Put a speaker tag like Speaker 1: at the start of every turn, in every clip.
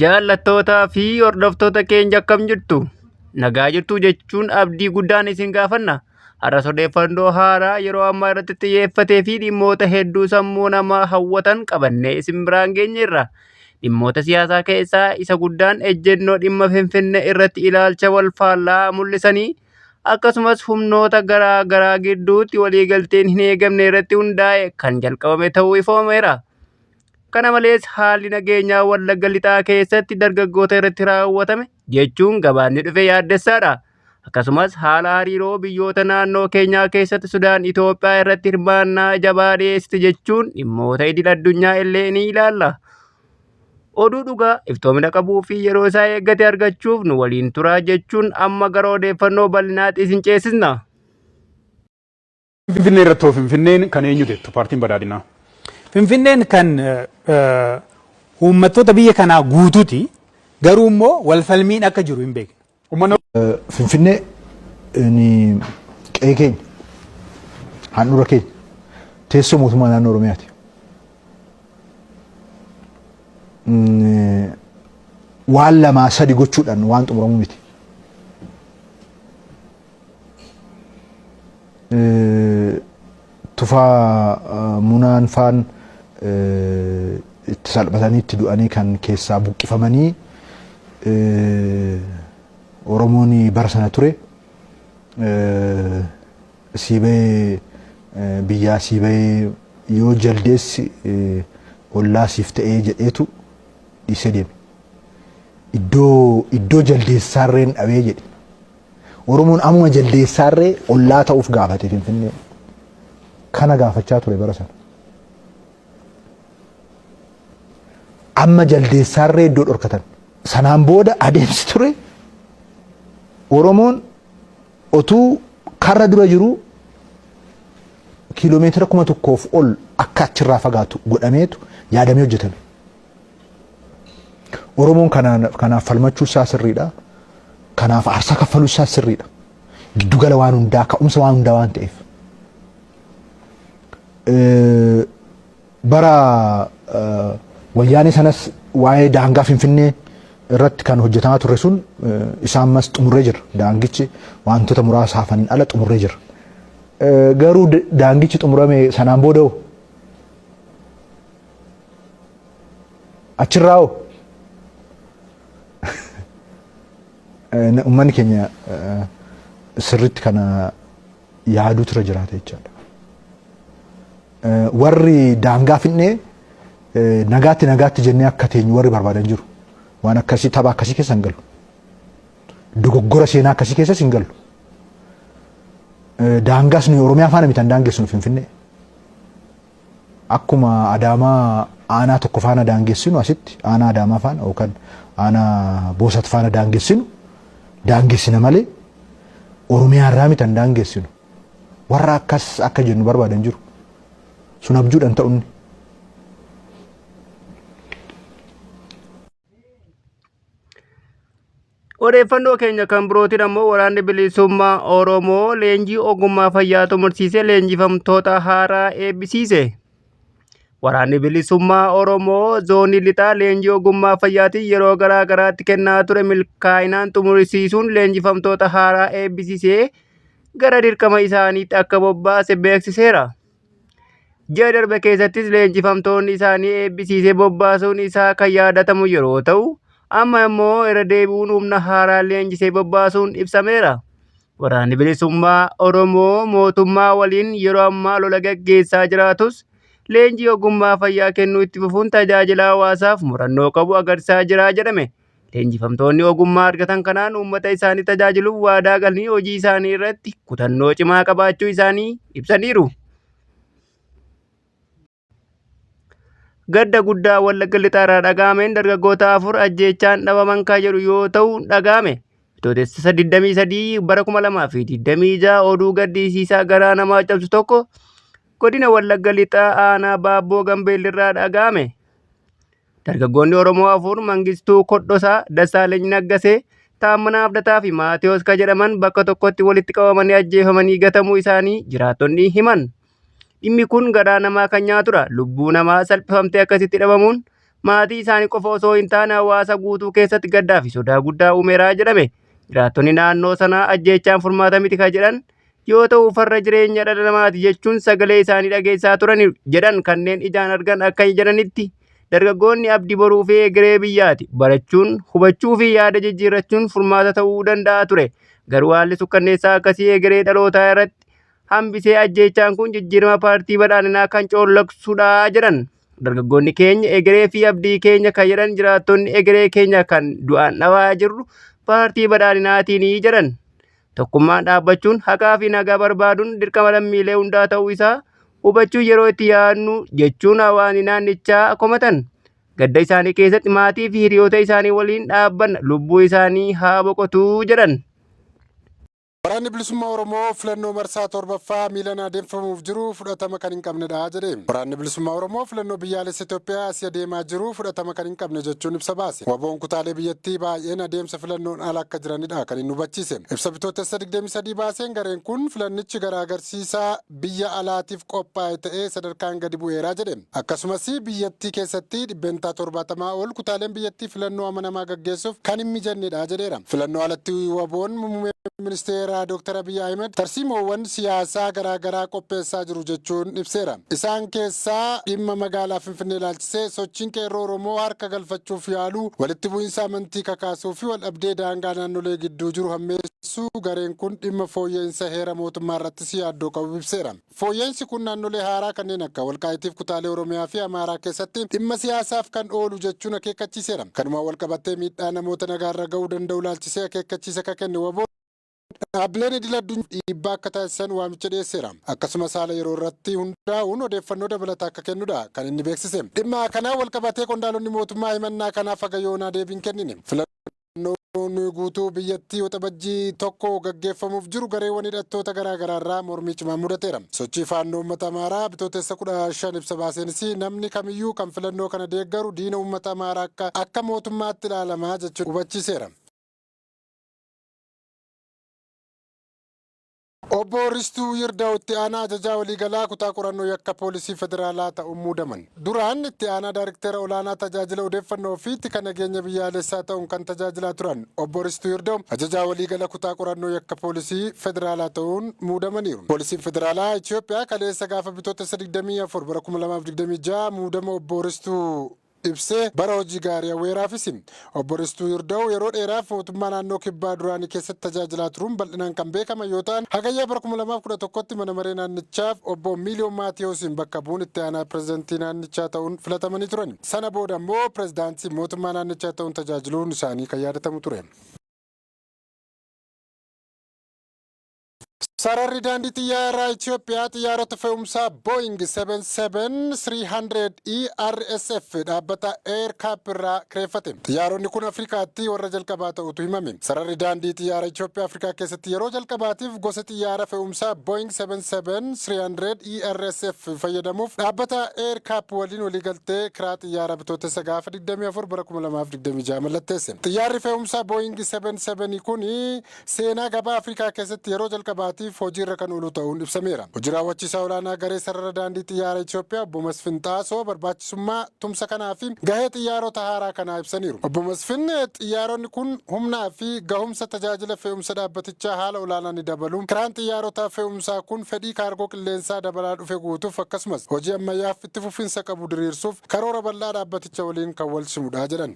Speaker 1: Jaallattootaa fi hordoftoota keenya akkam jirtu? Nagaa jirtu jechuun abdii guddaan isin gaafanna. Har'as odeeffannoo haaraa yeroo ammaa irratti xiyyeeffatee fi dhimmoota hedduu sammuu namaa hawwatan qabannee isin biraan geenyeerra. Dhimmoota siyaasaa keessaa isa guddaan ejjennoo dhimma Finfinnee irratti ilaalcha wal faallaa mul'isanii akkasumas humnoota garaa garaa gidduutti waliigalteen hin eegamne irratti hundaa'e kan jalqabame ta'uu ifoomeera. Kana malees haalli nageenyaa Wallagga Lixaa keessatti dargaggoota irratti raawwatame jechuun gabaasni dhufe yaaddessaadha. Akkasumas haala hariiroo biyyoota naannoo keenyaa keessatti Sudaan Itoophiyaa irratti hirmaannaa jabaa dhiyeessite jechuun dhimmoota idil addunyaa illee ni ilaalla. Oduu dhugaa iftoomina qabuu fi yeroo isaa eeggate argachuuf nu waliin turaa jechuun amma gara odeeffannoo bal'inaatti isin ceesisna.
Speaker 2: Finfinnee irratti hoo Finfinneen kan eenyu jettu paartiin badhaadhinaa?
Speaker 3: Finfinneen kan uummattoota biyya kanaa guutuuti. Garuu immoo walfalmiin akka jiru hin beekna.
Speaker 2: Uummanni
Speaker 4: Finfinnee ni qe'ee keenya handhuura keenya teessoo mootummaa naannoo Oromiyaati. Waan lamaa sadi gochuudhaan waan xumuramu miti. Tufaa Munaan faan itti salphatanii itti du'anii kan keessaa buqqifamanii Oromoon bara sana ture sii bahee biyyaa sii bahee yoo jaldeessi ollaa siif ta'ee jedheetu dhiisee deeme. Iddoo iddoo jaldeessaarreen dhabee jedhe. Oromoon amuma jaldeessaarree ollaa ta'uuf gaafate Finfinnee. Kana gaafachaa ture bara sana. Amma jaldeessaarree iddoo dhorkatan. Sanaan booda adeemsi ture Oromoon otuu karra dura jiru kiiloomeetira 1000f ol akka achirraa fagaatu godhameetu yaadamee hojjetame. Oromoon kanaaf falmachuu isaa sirriidha. Kanaaf aarsaa kaffaluu isaa sirriidha. Giddugala waan hundaa ka'umsa waan hundaa waan ta'eef. Bara wayyaanee sanas waa'ee daangaa Finfinnee irratti kan hojjetamaa turre sun isaan ammas xumurree jirra. Daangichi wantoota muraasa hafaniin ala xumurree jirra. Garuu daangichi xumurame sanaan booda hoo? Achirraa hoo? Uummanni keenya sirriitti kana yaaduutu irra jiraata jechaadha. Warri daangaa finnee nagaatti nagaatti jennee akka teenyu warri barbaadan jiru. Waan akkasii tapha akkasii keessa hin galu. Dogoggora seenaa akkasii keessas hin galu. Daangaas nuyi Oromiyaa faana miti kan daangessinu Finfinnee. Akkuma Adaamaa aanaa tokko faana daangessinu asitti aanaa Adaamaa faana yookaan aanaa Boosat faana daangessinu daangessina malee Oromiyaa irraa miti kan daangessinu. Warra akkas akka jennu barbaadan jiru. Sun abjuudhaan ta'unni.
Speaker 1: Odeeffannoo keenya kan birootiin ammoo waraanni bilisummaa Oromoo leenjii ogummaa fayyaa xumursiisee leenjifamtoota haaraa eebbisiise. Waraanni bilisummaa Oromoo zoonii lixaa leenjii ogummaa fayyaatiin yeroo garaa garaatti kennaa ture milkaa'inaan xumursiisuun leenjifamtoota haaraa eebbisiisee gara dirqama isaaniitti akka bobbaase beeksiseera. Ji'a darbe keessattis leenjifamtoonni isaanii eebbisiisee bobbaasuun isaa kan yaadatamu yeroo ta'u, amma immoo irra deebi'uun humna haaraa leenjisee bobbaasuun ibsameera. Waraanni Bilisummaa Oromoo mootummaa waliin yeroo ammaa lola gaggeessaa jiraatus leenjii ogummaa fayyaa kennuu itti fufuun tajaajila hawaasaaf murannoo qabu agarsiisaa jira jedhame. Leenjifamtoonni ogummaa argatan kanaan uummata isaanii tajaajiluuf waadaa galanii hojii isaanii irratti kutannoo cimaa qabaachuu isaanii ibsaniiru. Gadda guddaa Wallagga Lixaarraa dhaga'ameen dargaggoota afur ajjeechaan dhabaman kan jedhu yoo ta'u dhaga'ame. Bitootessa 23 bara 2026 oduu gaddisiisaa garaa namaa cabsu tokko godina Wallagga Lixaa aanaa Baabboo Gambeellirraa dhaga'ame. Dargaggoonni Oromoo afur Mangistuu Kodhosaa, Dassaaleny Naggasee, Taammanaa Abdataa fi Maatewos ka jedhaman bakka tokkotti walitti qabamanii ajjeefamanii gatamuu isaanii jiraattonni himan. Dhimmi kun garaa namaa kan nyaatudha. Lubbuu namaa salphifamtee akkasitti dhabamuun maatii isaanii qofa osoo hin taane hawaasa guutuu keessatti gaddaa fi sodaa guddaa uumeera jedhame. Jiraattonni naannoo sanaa ajjeechaan furmaata miti kan jedhan yoo ta'u farra jireenya dhala namaati jechuun sagalee isaanii dhageessaa turan jedhan. Kanneen ijaan argan akka jedhanitti dargaggoonni abdii boruu fi egeree biyyaati. Barachuun, hubachuu fi yaada jijjiirrachuun furmaata ta'uu danda'a ture. Garuu haalli sukkanneessaa akkasii egeree dhalootaa irratti hambisee ajjeechaan kun jijjiirama paartii badhaadhinaa kan coollagsudha jedhan. Dargaggoonni keenya egeree fi abdii keenya kan jedhan jiraattonni egeree keenya kan du'aan dhabaa jirru paartii badhaadhinaatiin jedhan. Tokkummaan dhaabbachuun haqaa fi nagaa barbaaduun dirqama lammiilee hundaa ta'uu isaa hubachuu yeroo itti yaadnu jechuun hawaasni naannichaa komatan. Gadda isaanii keessatti maatii fi hiriyoota isaanii waliin dhaabbanna, lubbuu isaanii haa boqotuu jedhan.
Speaker 5: Waraanni Bilisummaa Oromoo filannoo marsaa torbaffaa miilaan adeemsifamuuf jiru fudhatama kan hin qabnedha jedhe. Waraanni Bilisummaa Oromoo filannoo biyyaalessa Itoophiyaa asii adeemaa jiru fudhatama kan hin qabne jechuun ibsa baase. WBOn kutaalee biyyattii baay'een adeemsa filannoon ala akka jiranidha kan inni hubachiise. Ibsa Bitootessa 23 baaseen gareen kun filannichi gara agarsiisaa biyya alaatiif qophaa'e ta'ee sadarkaan gadi bu'eeraa jedhe. Akkasumas biyyattii keessatti 70% ol kutaaleen biyyattii filannoo amanamaa gaggeessuuf kan hin mijannedha jedheera. Filannoo alatti WBOn muummee ministeera Dr. Abiy Ahmed tarsiimoowwan siyaasaa garaagaraa qopheessaa jiru jechuun ibseera. Isaan keessaa dhimma magaalaa Finfinnee ilaalchisee sochiin qeerroo Oromoo harka galfachuuf yaaluu, walitti bu'iinsa amantii kakaasuu fi wal dhabdee daangaa naannolee gidduu jiru hammeessuu, gareen kun dhimma fooyya'insa heera mootummaa irrattis yaaddoo qabu ibseera. Fooyya'insi kun naannolee haaraa kanneen akka Walqaayitiif kutaalee Oromiyaa fi Amaaraa keessatti dhimma siyaasaaf kan oolu jechuun akeekkachiiseera. Kanumaan walqabattee miidhaa namoota nagaarra ga'uu danda'u ilaalchisee akeekkachiisa kan kenne WBOn dhaabbileen idil addunyaa dhiibbaa akka taasisan waamicha dhiyeesseera. Akkasumas haala yeroo irratti hundaa'uun odeeffannoo dabalataa akka kennudha kan inni beeksise. Dhimma kanaan walqabatee qondaalonni mootummaa himannaa kanaaf haga yoonaa deebiin kennine. Filannoon guutuu biyyattii Waxabajjii 1 gaggeeffamuuf jiru gareewwan hidhattoota garaagaraa irraa mormii cimaan mudateera. Sochii faannoo uummata Amaaraa Bitootessa 15 ibsa baaseenis namni kamiyyuu kan filannoo kana deeggaru diina uummata Amaaraa akka mootummaatti ilaalamaa jechuun hubachiiseera. Obbo Ristuu Yirdaa'u itti aanaa ajajaa waliigalaa kutaa qorannoo yakka poolisii federaalaa ta'uun muudaman. Duraan itti aanaa daariktera olaanaa tajaajila odeeffannoo fi tika nageenya biyyaalessaa ta'uun kan tajaajilaa turan Obbo Ristuu Yirdaa'u ajajaa waliigala kutaa qorannoo yakka poolisii federaalaa ta'uun muudamaniiru. Poolisiin federaalaa Itoophiyaa kaleessa gaafa Bitootessa 24 bara 2026 muudama Obbo Ristuu ibsee bara hojii gaarii hawweeraafis. Obbo Ristuu Yirdaa'u yeroo dheeraaf mootummaa naannoo kibbaa duraanii keessatti tajaajilaa turuun bal'inaan kan beekaman yoo ta'an, hagayyaa bara 2011tti mana maree naannichaaf obbo Miiliyoon Maatiyoosiin bakka bu'uun itti aanaa pirezidantii naannichaa ta'uun filatamanii turan. Sana booda immoo pirezidaantii mootummaa naannichaa ta'uun tajaajiluun isaanii kan yaadatamu ture. Sararri daandii xiyyaaraa Itoophiyaa xiyyaarota fe'umsaa Boeing 77300 ERSF dhaabbata AerCap irraa kireeffate. Xiyyaaronni kun Afrikaatti warra jalqabaa ta'utu himame. Sararri daandii xiyyaara Itoophiyaa Afrikaa keessatti yeroo jalqabaatiif gosa xiyyaara fe'umsaa Boeing 77300 ERSF fayyadamuuf dhaabbata AerCap waliin waliigaltee kiraa xiyyaara Bitootessa gaafa 24 bara 2026 mallatteesse. Xiyyaarri fe'umsaa Boeing 77 kun seenaa gabaa Afrikaa keessatti yeroo jalqabaatiif hojiirra kan oolu ta'uun ibsameera. Hojii raawwachiisaa olaanaa garee sarara daandii xiyyaara Itoophiyaa obbo Masfin Xaasoo barbaachisummaa tumsa kanaa fi gahee xiyyaarota haaraa kanaa ibsaniiru. Obbo Masfin xiyyaaronni kun humnaa fi gahumsa tajaajila fe'umsa dhaabbatichaa haala olaanaa ni dabalu. Kiraan xiyyaarota fe'umsaa kun fedhii kaargoo qilleensaa dabalaa dhufe guutuuf, akkasumas hojii ammayyaaf itti fufinsa qabu diriirsuuf karoora bal'aa dhaabbaticha waliin kan wal simudha jedhan.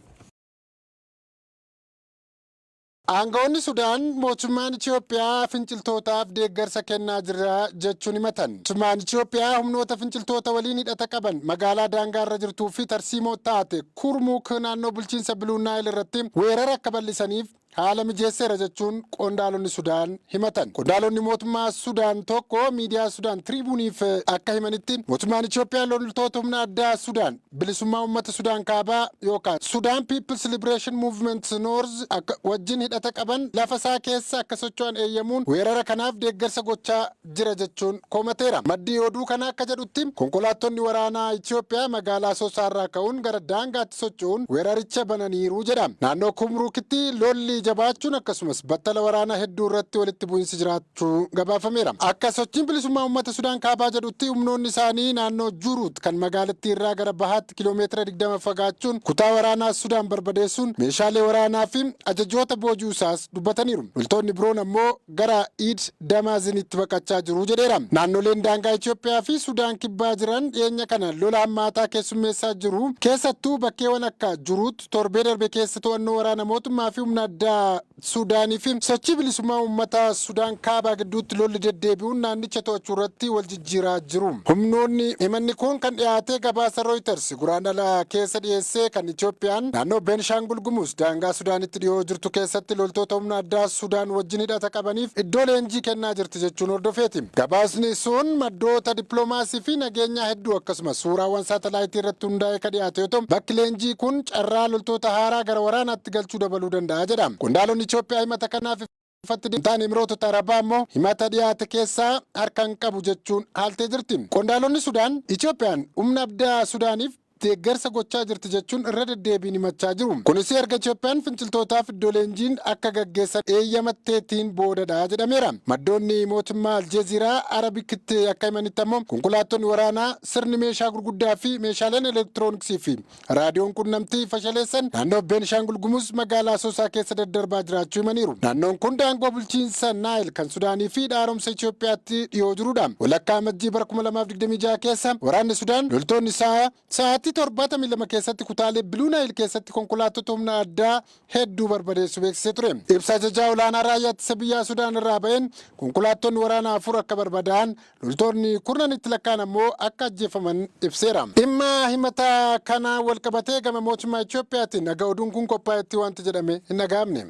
Speaker 5: Aangawoonni Sudaan mootummaan Itoophiyaa finciltootaaf deeggarsa kennaa jira jechuun himatan. Mootummaan Itoophiyaa humnoota finciltoota waliin hidhata qaban magaalaa daangaarra jirtuu fi tarsiimoo taate Kurmuuk naannoo bulchiinsa Biluu Naayil irratti weerara akka bal'isaniif haala mijeesseera jechuun qondaalonni Sudaan himatan. Qondaalonni mootummaa Sudaan tokko miidiyaa Sudaan Tiribuuniif akka himanitti, mootummaan Itoophiyaa loltoota humna addaa Sudaan bilisummaa uummata Sudaan kaabaa yookaan Sudaan People's Liberation Movement North akka wajjin hidhata qaban lafa isaa keessa akka socho'an eeyyamuun weerara kanaaf deeggarsa gochaa jira jechuun komateera. Maddii oduu kana akka jedhutti, konkolaattonni waraanaa Itoophiyaa magaalaa Asoosaarraa ka'uun gara daangaatti socho'uun weeraricha bananiiru jedha. Naannoo Kumruukitti lolli jabaachuun akkasumas battala waraanaa hedduu irratti walitti bu'insi jiraachuu gabaafameera. Akka sochiin bilisummaa uummata Sudaan kaabaa jedhutti, humnoonni isaanii naannoo Juruut kan magaalattii irraa gara bahaatti kiloomeetira 20 fagaachuun kutaa waraanaa Sudaan barbadeessuun meeshaalee waraanaa fi ajajoota boojuu isaas dubbataniiru. Loltoonni biroon ammoo gara Iid Damaazinitti baqachaa jiru jedheera. Naannoleen daangaa Itoophiyaa fi Sudaan kibbaa jiran dhiyeenya kana lola hammaataa keessummeessaa jiru. Keessattuu bakkeewwan akka Juruut torbee darbe keessa to'annoo waraana mootummaa fi humna addaa Sudaanii fi sochii bilisummaa uummata Sudaan kaabaa gidduutti lolli deddeebi'uun naannicha to'achuu irratti wal jijjiiraa jiru. Humnoonni himanni kun kan dhiyaate gabaasa Reuters Guraandhala keessa dhiyeessee kan Itoophiyaan naannoo Beenishaangul Gumuz daangaa Sudaanitti dhiyoo jirtu keessatti loltoota humna addaa Sudaan wajjin hidhata qabaniif iddoo leenjii kennaa jirti jechuun hordofeeti. Gabaasni sun maddoota dippiloomaasii fi nageenyaa hedduu akkasumas suuraawwan saatalaayitii irratti hundaa'ee kan dhiyaate yoo ta'u, bakki leenjii kun carraa loltoota haaraa gara waraanaatti galchuu dabaluu danda'a jedha. Qondaalonni Itoophiyaa himata kanaaf ifatti ta'an Imireetota Arabaa immoo himata dhiyaate keessaa harka hin qabu jechuun haaltee jirti. Qondaalonni Sudaan Itoophiyaan humna addaa Sudaaniif deeggarsa gochaa jirti jechuun irra deddeebiin himachaa jiru. Kunis erga Itoophiyaan finciltootaaf iddoo leenjiin akka gaggeessan eeyyamateetiin boodadha jedhameera. Maddoonni mootummaa Aljeeziraa Arabikitti akka himanitti ammoo konkolaattonni waraanaa, sirni meeshaa gurguddaa fi meeshaaleen elektirooniksii fi raadiyoon qunnamtii fashaleessan naannoo Beenishaangul Gumuz magaalaa Asoosaa keessa daddarbaa jiraachuu himaniiru. Naannoon kun daangoo bulchiinsa Naayil kan Sudaanii fi dhaaromsa Itoophiyaatti dhiyoo jirudha. Walakkaa Amajjii bara 2026 keessa waraanni Sudaan loltoonni isaa sa'aatii 72 keessatti kutaalee Biluu Naayil keessatti konkolaattota humna addaa hedduu barbadeessu beeksisee ture. Ibsa ajajaa olaanaa raayyaa ittisa biyyaa Sudaan irraa ba'een konkolaattonni waraanaa afur akka barbadaa'an, loltoonni kurnan itti lakkaa'an ammoo akka ajjeefaman ibseera. Dhimma himata kana wal qabatee gama mootummaa Itoophiyaatiin dhaga oduun kun qophaa'etti wanti jedhame hin dhaga'amne.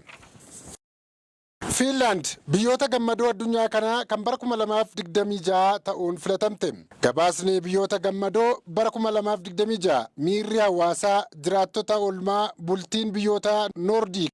Speaker 5: Fiinlaand biyyoota gammadoo addunyaa kanaa kan bara 2026 ta'uun filatamte. Gabaasni biyyoota gammadoo bara 2026 miirri hawaasaa jiraattota oolmaa bultiin biyyoota Noordiik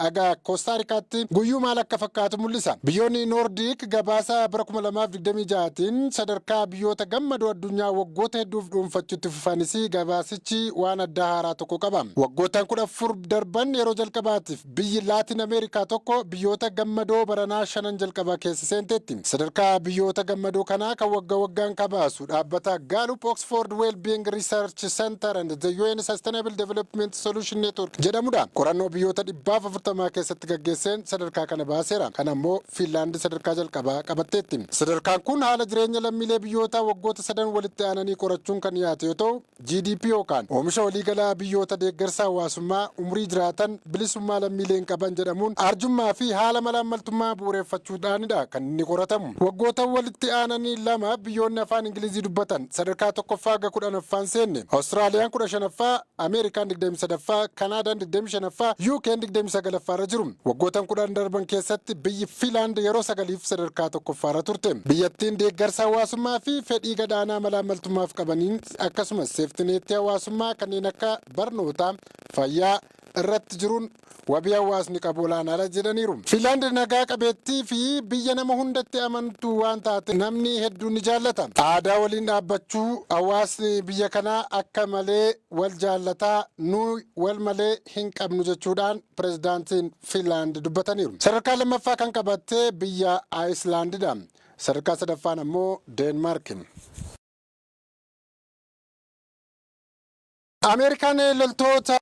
Speaker 5: aga Koostaarikaatti guyyuu maal akka fakkaatu mul'isa. Biyyoonni Noordiik gabaasa bara 2026tiin sadarkaa biyyoota gammadoo addunyaa waggoota hedduuf dhuunfachuutti fufanis, gabaasichi waan addaa haaraa tokko qaba. Waggootaan 14 darban yeroo jalqabaatiif biyyi Laatin Ameerikaa tokko biyyoota gammadoo baranaa shanan jalqabaa keessa seenteetti. Sadarkaa biyyoota gammadoo kanaa kan wagga waggaan kabaasu dhaabbata Gallup Oxford Wellbeing Research Center and the UN Sustainable Development Solution Network jedhamudha. Qorannoo biyyoota 140 keessatti gaggeesseen sadarkaa kana baaseera. Kana immoo Fiinlaand sadarkaa jalqabaa qabatteetti. Sadarkaan kun haala jireenya lammiilee biyyoota waggoota sadan walitti aananii qorachuun kan dhiyaate yoo ta'u, GDP yookaan oomisha waliigalaa biyyoota, deeggarsa hawaasummaa, umurii jiraatan, bilisummaa lammiileen qaban jedhamuun, arjummaa fi haala malaammaltummaa bu'uureffachuudhaanidha kan inni qoratamu. Waggoota walitti aananii lama biyyoonni afaan Ingilizii dubbatan sadarkaa tokkoffaa haga 10ffaan seenne. Awustiraaliyaan 15ffaa, Ameerikaan 23ffaa, Kanaadaan 25ffaa, UK'n 29ffaa irra jiru. Waggootan 10 darban keessatti biyyi Fiinlaand yeroo sagaliif sadarkaa tokkoffaarra turte. Biyyattiin deeggarsa hawaasummaa fi fedhii gadaanaa malaammaltummaaf qabaniin akkasumas safety netii hawaasummaa kanneen akka barnootaa, fayyaa irratti jiruun wabii hawaasni qabu olaanaadha jedhaniiru. Fiinlaand nagaa qabeettii fi biyya nama hundatti amantu waan taate namni hedduun ni jaallata. Aadaa waliin dhaabbachuu hawaasni biyya kanaa akka malee wal jaallataa, nu wal malee hin qabnu jechuudhaan pirezidaantiin Fiinlaand dubbataniiru. Sadarkaa lammaffaa kan qabatte biyya Aayislaandidha. Sadarkaa sadaffaan ammoo Deenmaarki. Ameerikaan loltoota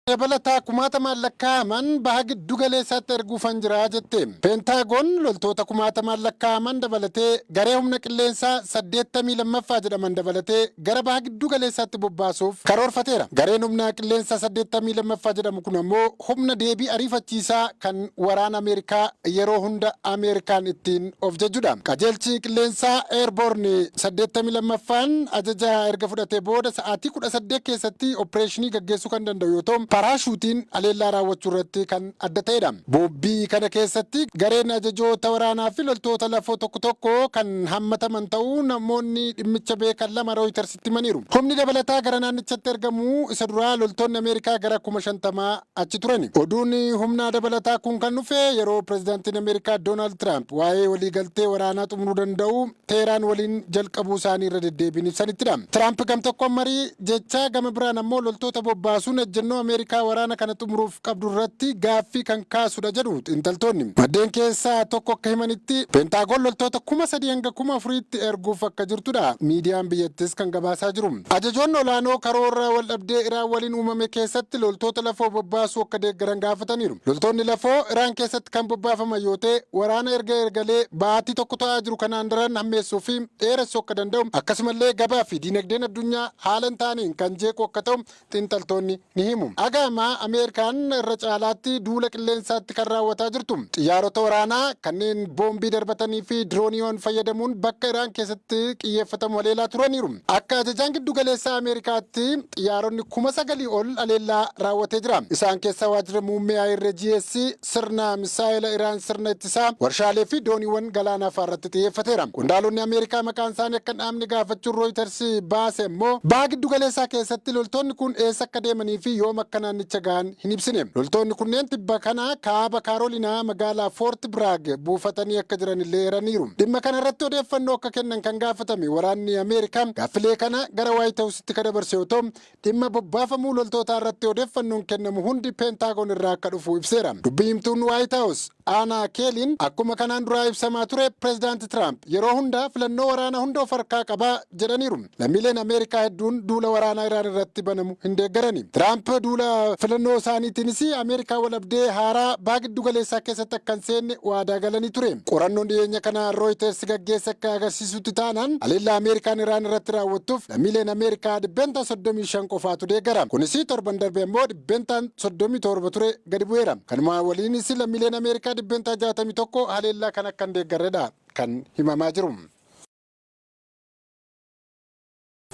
Speaker 5: dabalataa kumaatamaan lakkaa'aman baha giddu galeessaatti erguufan jira jette. Peentaagoon loltoota kumaatamaan lakkaa'aman dabalatee garee humna qilleensaa 82ffaa jedhaman dabalatee gara baha giddu galeessaatti bobbaasuuf karoorfateera. Gareen humna qilleensaa 82ffaa jedhamu kun ammoo humna deebii ariifachiisaa kan waraana Ameerikaa yeroo hunda Ameerikaan ittiin of jajjudha. Qajeelchi qilleensaa Airborne 82ffaan ajaja erga fudhatee booda sa'aatii 18 keessatti opereeshinii gaggeessuu kan danda'u yoo ta'u, paraashuutiin aleellaa raawwachuu irratti kan adda ta'edha. Boobbii kana keessatti gareen ajajoota waraanaa fi loltoota lafoo tokko tokko kan hammataman ta'uu namoonni dhimmicha beekan lama Rooyitersitti himaniiru. Humni dabalataa gara naannichatti ergamu isa duraa loltoonni Ameerikaa gara 50,000 achi turani. Oduun humna dabalataa kun kan dhufe yeroo pirezidaantiin Ameerikaa Doonaald Tiraamp waa'ee waliigaltee waraanaa xumuruu danda'u Teheraan waliin jalqabuu isaanii irra deddeebiin ibsanittidha. Tiraamp gam tokkoon marii jechaa gama biraan ammoo loltoota bobbaasuun ejjennoo Ameerikaa Ameerikaa waraana kana xumuruuf qabdu irratti gaaffii kan kaasudha jedhu xiinxaltoonni. Maddeen keessaa tokko akka himanitti, Peentaagoon loltoota 3,000 hanga 4,000tti erguuf akka jirtudha miidiyaan biyyattis kan gabaasaa jiru. Ajajoonni olaanoo karoora wal dhabdee Iraan waliin uumame keessatti loltoota lafoo bobbaasuu akka deeggaran gaafataniiru. Loltoonni lafoo Iraan keessatti kan bobbaafaman yoo ta'e, waraana erga ergalee baatii tokko ta'aa jiru kanaan daran hammeessuu fi dheeressuu akka danda'u, akkasumallee gabaa fi diinagdeen addunyaa haala hin taaneen kan jeequ akka ta'u xiinxaltoonni ni himu. Agaama Ameerikaan irra caalaatti duula qilleensaatti kan raawwataa jirtu xiyyaarota waraanaa kanneen boombii darbatanii fi dirooniiwwan fayyadamuun bakka Iraan keessatti xiyyeeffatamu haleelaa turaniiru. Akka ajajaan giddu galeessaa Ameerikaatti, xiyyaaronni 9,000 ol haleellaa raawwatee jira. Isaan keessaa waajjira muummee IRGS, sirna misaayila Iraan, sirna ittisaa, warshaalee fi dooniiwwan galaanaa fa'aa irratti xiyyeeffateera. Qondaalonni Ameerikaa maqaan isaanii akka hin dhaamne gaafachuun Reuters baase immoo, baha giddu galeessaa keessatti loltoonni kun eessa akka deemanii fi yoom akka naannicha gahan hin ibsine. Loltoonni kunneen tibba kana kaaba Kaarolinaa magaalaa Fort Bragg buufatanii akka jiran illee eeraniiru. Dhimma kana irratti odeeffannoo akka kennan kan gaafatame waraanni Ameerikaa gaaffilee kana gara White Houseitti kan dabarse yoo ta'u, dhimma bobbaafamuu loltootaa irratti odeeffannoon kennamu hundi Peentaagoon irraa akka dhufu ibseera. Dubbii himtuun White House Aanaa Keeliin, akkuma kanaan duraa ibsamaa ture, Pireezidaanti Tiraamp yeroo hunda filannoo waraana hunda of harkaa qabaa jedhaniiru. Lammiileen Ameerikaa hedduun duula waraanaa Iraan irratti banamu hin deeggarani. Tiraamp duula filannoo isaaniitiinis Ameerikaa walabdee haaraa baha giddu galeessaa keessatti akka hin seenne waadaa galanii ture. Qorannoon dhiyeenya kana Reuters gaggeesse akka agarsiisutti taanaan, haleellaa Ameerikaan Iraan irratti raawwattuuf lammiileen Ameerikaa 35% qofaatu deeggara. Kunis torban darbe ammoo 37% ture gadi bu'eera. Kanuma waliinis lammiileen Ameerikaa 61% haleellaa kan akka hin deeggarredha kan himamaa jiru.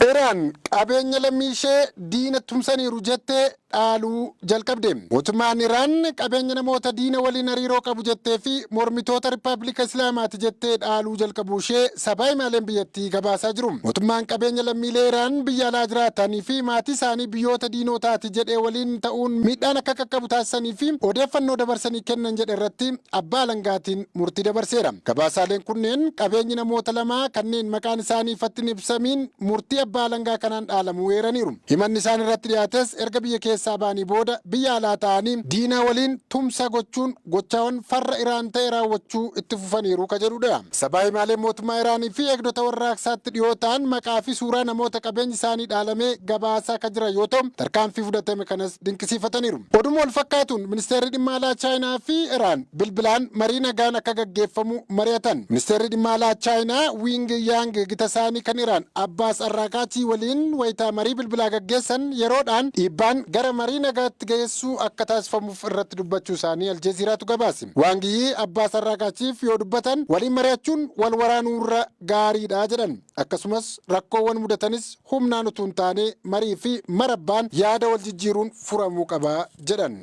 Speaker 5: Iraan qabeenya lammii ishee diina tumsaniiru jettee dhaaluu jalqabde. Mootummaan Iraan qabeenya namoota diina waliin hariiroo qabu jettee fi mormitoota Rippaabilika Islaamaati jettee dhaaluu jalqabuu ishee sabaa himaaleen biyyattii gabaasaa jiru. Mootummaan qabeenya lammiilee Iraan biyya alaa jiraatanii fi maatii isaanii biyyoota diinotaati jedhee waliin ta'uun miidhaan akka qaqqabu taasisanii fi odeeffannoo dabarsanii kennan jedhe irratti abbaa alangaatiin murtii dabarseera. Gabaasaaleen kunneen qabeenyi namoota lamaa kanneen maqaan isaanii ifatti hin ibsamiin murtii abbaa alangaa kanaan dhaalamuu eeraniiru. Himanni isaan irratti dhiyaates erga biyya keessaa ba'anii booda biyya alaa ta'anii diinaa waliin tumsa gochuun gochaawwan farra Iraan ta'e raawwachuu itti fufaniiru ka jedhudha. Sabaa himaaleen mootummaa Iraanii fi eegdota warraaqsaatti dhiyoo ta'an maqaa fi suuraa namoota qabeenyi isaanii dhaalamee gabaasaa ka jiran yoo ta'u, tarkaanfii fudhatame kanas dinqisiifataniiru. Oduma wal fakkaatuun, ministeerri dhimma alaa Chaayinaa fi Iraan bilbilaan marii nagaan akka gaggeeffamu mari'atan. Ministeerri dhimma alaa Chaayinaa Wiing Yaang gita isaanii kan Iraan Abbaas Arraaqaachii waliin wayitaa marii bilbilaa gaggeessan yeroodhaan dhiibbaan gara marii nagaatti geessuu akka taasifamuuf irratti dubbachuu isaanii Aljeeziiraatu gabaase. Waang Yii Abbaas Arraaqaachiif yoo dubbatan, waliin mari'achuun wal waraanuurra gaariidha jedhan. Akkasumas rakkoowwan mudatanis humnaan utuu hin taane marii fi marabbaan yaada wal jijjiiruun furamuu qaba jedhan.